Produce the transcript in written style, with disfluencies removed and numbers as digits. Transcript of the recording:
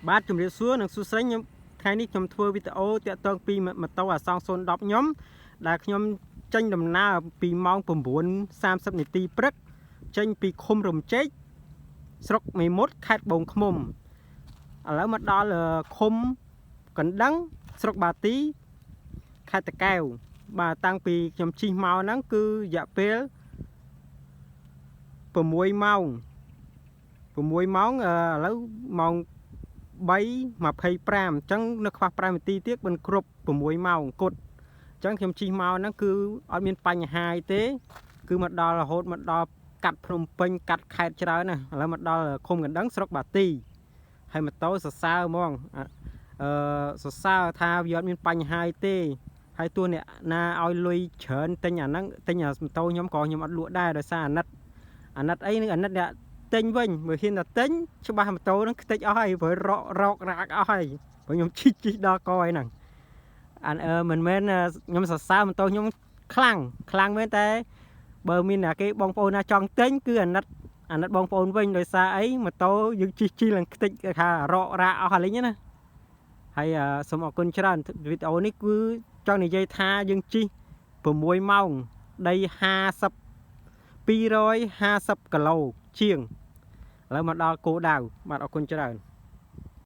បាទជំរាបសួរនិងសួស្តីខ្ញុំថ្ងៃនេះខ្ញុំធ្វើវីដេអូតាក់ទងពីម៉ូតូអាសង់010ខ្ញុំដែលខ្ញុំចេញដំណើរពីម៉ោង9:30នាទីព្រឹកចេញពីឃុំរំចេកស្រុកមេមត់ខេត្តត្បូងឃ្មុំឥឡូវមកដល់ឃុំកណ្ដឹងស្រុកបាទីខេត្តតាកែវបាទតាំងពីខ្ញុំជិះមកហ្នឹងគឺរយៈពេល6ម៉ោង6ម៉ោងឥឡូវម៉ោង3:25អញ្ចឹងនៅខ្វះ5នាទីទៀតមិនគ្រប់6ម៉ោងគត់អញ្ចឹងខ្ញុំជិះមកហ្នឹងគឺអត់មានបញ្ហាអីទេ គឺមកដល់រហូតមកដល់កាត់ភ្នំពេញកាត់ខេត្តច្រើនណាស់ឥឡូវមកដល់ឃុំកណ្ដឹងស្រុកបាទីហើយម៉ូតូសរសើរហ្មងអឺសរសើរថាវាអត់មានបញ្ហាអីទេហើយទោះអ្នកណាឲ្យលុយច្រើនទិញអាហ្នឹងទិញអាម៉ូតូខ្ញុំក៏ខ្ញុំអត់លក់ដែរដោយសារអាណិតអាណិតអីនឹងអាណិតអ្នកទិញវិញមើលហ៊ានតែទិញច្បាស់ម៉ូតូហ្នឹងខ្ទេចអស់ហើយព្រោះរករករាកអស់ហើយព្រោះខ្ញុំជិះជិះដល់កហើយហ្នឹងអានអឺមិនមែនខ្ញុំសរសើរម៉ូតូខ្ញុំខ្លាំងខ្លាំងមែនតែបើមានអ្នកគេបងប្អូនណាចង់ទិញគឺអាណិតអាណិតបងប្អូនវិញដោយសារអីម៉ូតូយើងជិះជិះឡើងខ្ទេចគេថារករាកអស់ហើយណាហើយសូមអរគុណច្រើនវីដេអូនេះគឺចង់និយាយថាយើងជិះ6ម៉ោងដី50 250គីឡូជាងឥឡូវមកដល់គោលដៅបាទអរគុណច្រើន។